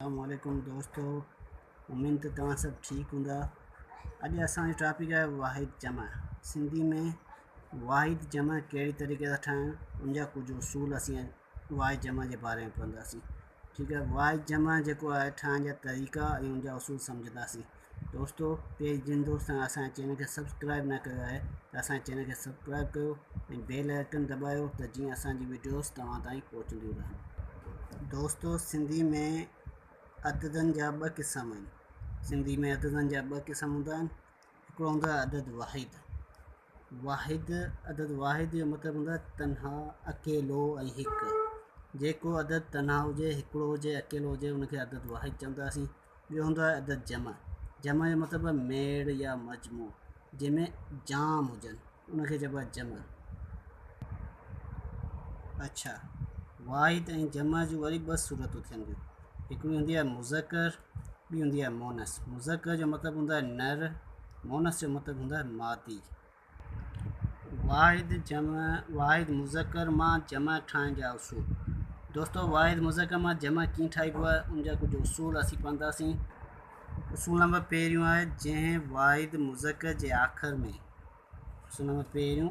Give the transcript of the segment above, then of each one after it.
السلام عليڪم دوستو اميد ته توهان سڀ ٺيڪ هوندا. اڄ اسان جو ٽاپڪ آهي واحد جمع. سنڌي ۾ واحد جمع ڪهڙي طريقي سان ٺاهڻ ان جا ڪجهه اصول اسين واحد جمع جي باري ۾ پڙهنداسين. ٺيڪ آهي، واحد جمع جيڪو آهي ٺاهڻ جا طريقا ۽ ان جا اصول سمجهنداسين. دوستو پهرين جن دوستن اسان جي چينل کي سبسڪرائب نه ڪيو آهي ته اسان جي چينل کي سبسڪرائب ڪيو ۽ بيل آئيڪن دٻايو ته جيئن اسان جي وڊيوز توهان تائين پهچنديون رهن. دوستو سنڌي ۾ عددن جا ٻه قسم آهن. سنڌي ۾ عددن جا ٻه قسم هوندا آهن. هڪڙو هوندو آهي عدد واحد. واحد عدد واحد جو مطلب هوندو آهي تنها، اڪيلو ۽ هڪ. جيڪو عدد تنها هجي، هڪڙو هجي، اڪيلو هجي ان کي عدد واحد چونداسين. ٻيو هوندو آهي عدد جمع. جمع جو مطلب آهي ميڙ يا مجموع، جنهن ۾ جام هجن ان کي چئبو آهي جمع. اڇا واحد ۽ جمع جون وري ٻه صورتون ٿين ٿيون. هڪڙي هوندي آهي مذڪر، ٻي هوندي آهي مونث. مذڪر جو مطلب هوندو آهي نر، مونث جو مطلب هوندو آهي مادي. واحد جمع واحد مذڪر مان جمع ٺاهڻ جا اصول. دوستو واحد مذڪر مان جمع ڪيئن ٺاهبو آهي ان جا ڪجهه اصول اسين پڙهنداسين. اصول نمبر پهريون آهي جنهن واحد مذڪر جي آخر ۾، اصول نمبر پهريون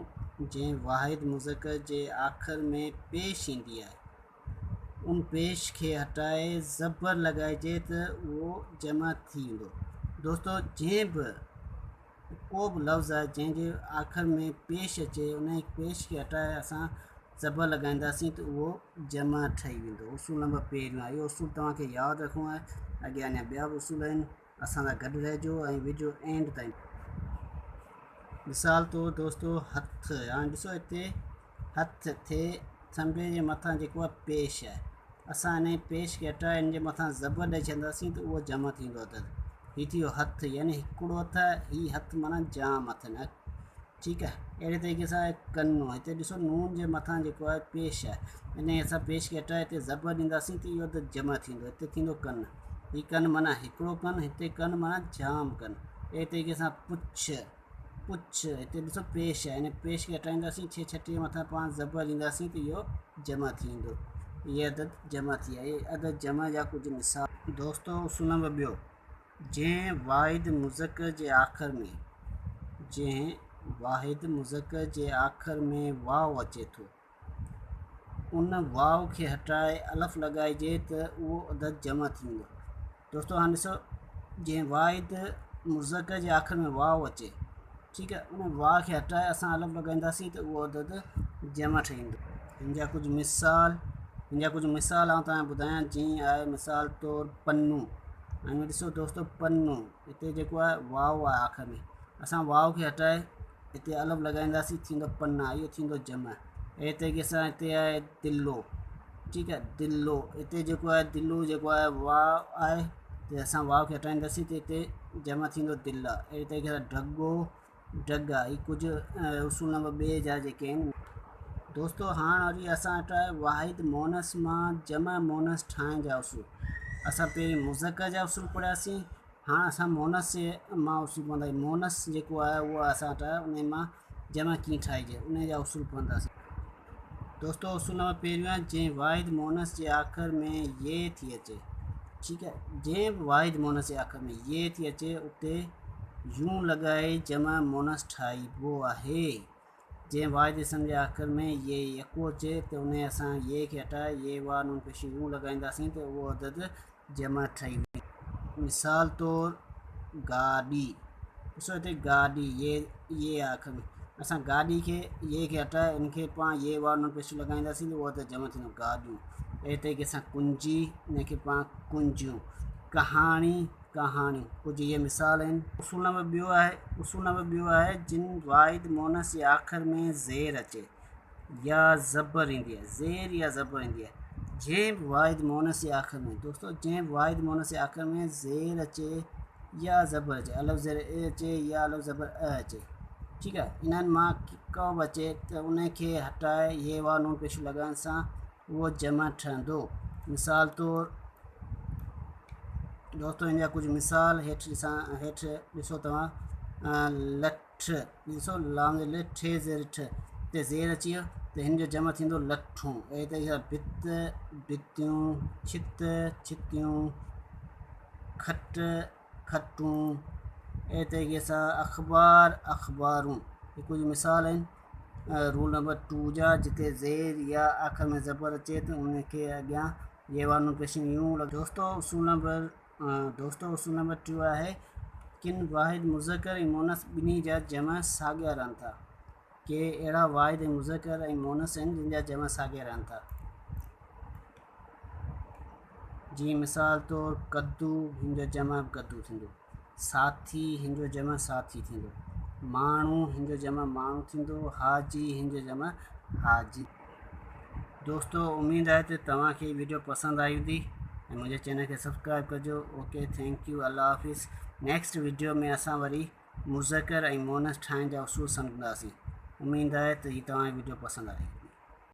جنهن واحد مذڪر جي آخر ۾ پيش ايندي آهي ان پيش کي هٽائي زبر لڳائجي ته اهو جمع ٿي ويندو. دوستو جنهن به ڪو به لفظ آهي جنهن جي آخر ۾ پيش اچي ان پيش کي هٽائي اسان زبر لڳائينداسين ته اهو جمع ٺهي ويندو. اصول نمبر پهريون آهي. اهو اصول توهان کي ياد رکڻو آهي. اڳيان اڃا ٻيا به اصول آهن، اسان سان گڏ رهجو ۽ وڊيو اينڊ تائين. مثال طور دوستو هٿ، هاڻي ڏسو هتي هٿ ٿئي ٿنڀي جي مٿان جيڪو آهي پيش آهي، اسان انهي پيش کي هٽائي ان جي مٿان زبر ڏئي ڇڏينداسين ته اهو جمع ٿيندو عدد. هي ٿي ويو هٿ، يعني هڪڙو هٿ آهي، هي هٿ معنيٰ جام هٿ آهن. ٺيڪ آهي، اهڙي طريقي سان آهي ڪنو، هتي ڏسو نون جي مٿان جيڪو آهي پيش آهي، انهي اسان پيش کي هٽائي هتي زبر ڏينداسين ته اهو عدد جمع ٿيندو. هتي ٿيندو ڪن، هي ڪن معنيٰ هڪڙو ڪن، هتي ڪن معنيٰ جام ڪن. اهڙي طريقي سان پڇ، پڇ، هتي ڏسو پيش آهي، ان پيش کي هٽائينداسين ڇهه ڇٽيهه مٿان پاڻ زبر ڏينداسين ته اهو جمع ٿي ويندو. اهي عدد جمع ٿي ويا. اهي عدد جمع جا ڪجهه مثال. دوستو اصول نمبر ٻيو، جنهن واحد مذڪر جي آخر ۾، جنهن واحد مذڪر جي آخر ۾ واو اچي ٿو، ان واو کي هٽائي الف لڳائجي ته اهو عدد جمع ٿي ويندو. دوستو هاڻي ڏسو جنهن واحد مذڪر جي آخر ۾ واو اچي، ٺيڪ آهي، ان واو کي هٽائي اسان الف لڳائينداسين ته اهو عدد جمع ٺهي ويندو. هن جا ڪجهه مثال، هن جا ڪجهه مثال آئون توهان کي ٻڌايان. جيئن آهي مثال طور پنو. هاڻي ڏسو دوستو پنو، هتي جيڪو آهي واو آهي آخر ۾، اسان واو کي هٽائي هتي الف لڳائينداسين ٿيندو پنا، اهو ٿيندو جمع. اهڙي طريقي سان هتي آهي دلو، ٺيڪ آهي، دلو، هتي جيڪو آهي دلو جيڪو آهي واو آهي ته اسان واو کي هٽائينداسين ته هتي جمع ٿيندو دلا. اهڙي طريقي سان ڍڳو، ڍڳا. هي ڪجهه اصول نمبر ٻئي جا جيڪي آهن. دوستو هاڻ وري اسان وٽ آهي واحد مونث مان جمع مونث ٺاهڻ جا اصول. اسان پهرين مذڪر جا اصول پڙهياسين، هاڻ اسان مونث جي مان اصول پڙهنداسين. مونث جيڪو آهي اهو اسان وٽ آهي انهي مان جمع ڪيئن ٺاهجي انهي جا اصول پڙهنداسين. دوستو اصول نمبر پهريون آهي جنهن واحد مونث جي آخر ۾ ي ٿي اچي، ٺيڪ آهي، جنهن به واحد مونث جي آخر ۾ ي ٿي اچي اتي يون لڳائي جمع مونث ٺاهبو آهي. جنهن واحد اسم جي آخر ۾ ي يڪو اچي ته انهي اسان ي کي هٽائي ي وا نون پيش يون لڳائينداسين ته اهو عدد جمع ٺهي ويندو. مثال طور گاڏي، ڏسو هتي گاڏي ي ي آخر ۾ اسان گاڏي کي ي کي هٽائي ان کي پاڻ ي وا نون پيش لڳائينداسين ته اهو عدد جمع ٿيندو گاڏيون. اهڙي طريقي سان ڪنجي، ان کي پاڻ ڪنجيون. ڪهاڻي، ڪهاڻيون. ڪجهه اهي مثال آهن. اصول نمبر ٻيو آهي، اصول نمبر ٻيو آهي جن واحد مونث جي آخر ۾ زير اچي يا زبر ايندي آهي، زير يا زبر ايندي آهي، جنهن به واحد مونث جي آخر ۾ دوستو جنهن به واحد مونث جي آخر ۾ زير اچي يا زبر اچي، الف زير ا اچي يا الف زبر ا اچي، ٺيڪ آهي، انهن مان ڪو به اچي ته ان کي هٽائي ي وا نون پيش لڳائڻ سان اهو جمع ٺهندو. مثال طور دوستو ان جا ڪجهه مثال هيٺ ڏسان، هيٺ ڏسو توهان لٺ، ڏسو لام جي ل ٺ زير ٺ تي زير اچي ويو ته هن جو جمع ٿيندو لٺون. اهڙي طريقي سان ڀت، ڀتيون، ڇت، ڇتيون، کٽ، کٽون، اهڙي طريقي سان اخبار، اخبارون. هي ڪجهه مثال آهن رول نمبر ٽو جا جتي زير يا آخر ۾ زبر اچي ته ان کي اڳيان يي وارن پيشن يون لڳ. دوستو اصول نمبر دوستو اصول نمبر ٽيون آهي ڪن واحد مذڪر ۽ مونث ٻنهي جا جمع ساڳيا رهن ٿا. ڪي اهڙا واحد ۽ مذڪر ۽ مونث آهن جن جا جمع ساڳيا رهن ٿا. جيئن مثال طور ڪدو هن جو جمع به ڪدو ٿيندو، ساٿي هن جو جمع ساٿي ٿيندو، ماڻهو هن جو جمع ماڻهو ٿيندو، حاجي هن جو جمع حاجي. دوستو اميد آهي ته توهان کي ويڊيو پسند آئي هوندي ۽ منهنجي چينل کي سبسڪرائب ڪجو. اوڪي thank you الله حافظ. نيڪسٽ ويڊيو ۾ اسان وري مذڪر ۽ مونث ٺاهڻ جا اصول سمجهنداسين. اميد آهي ته هي توهان کي ويڊيو پسند آئي.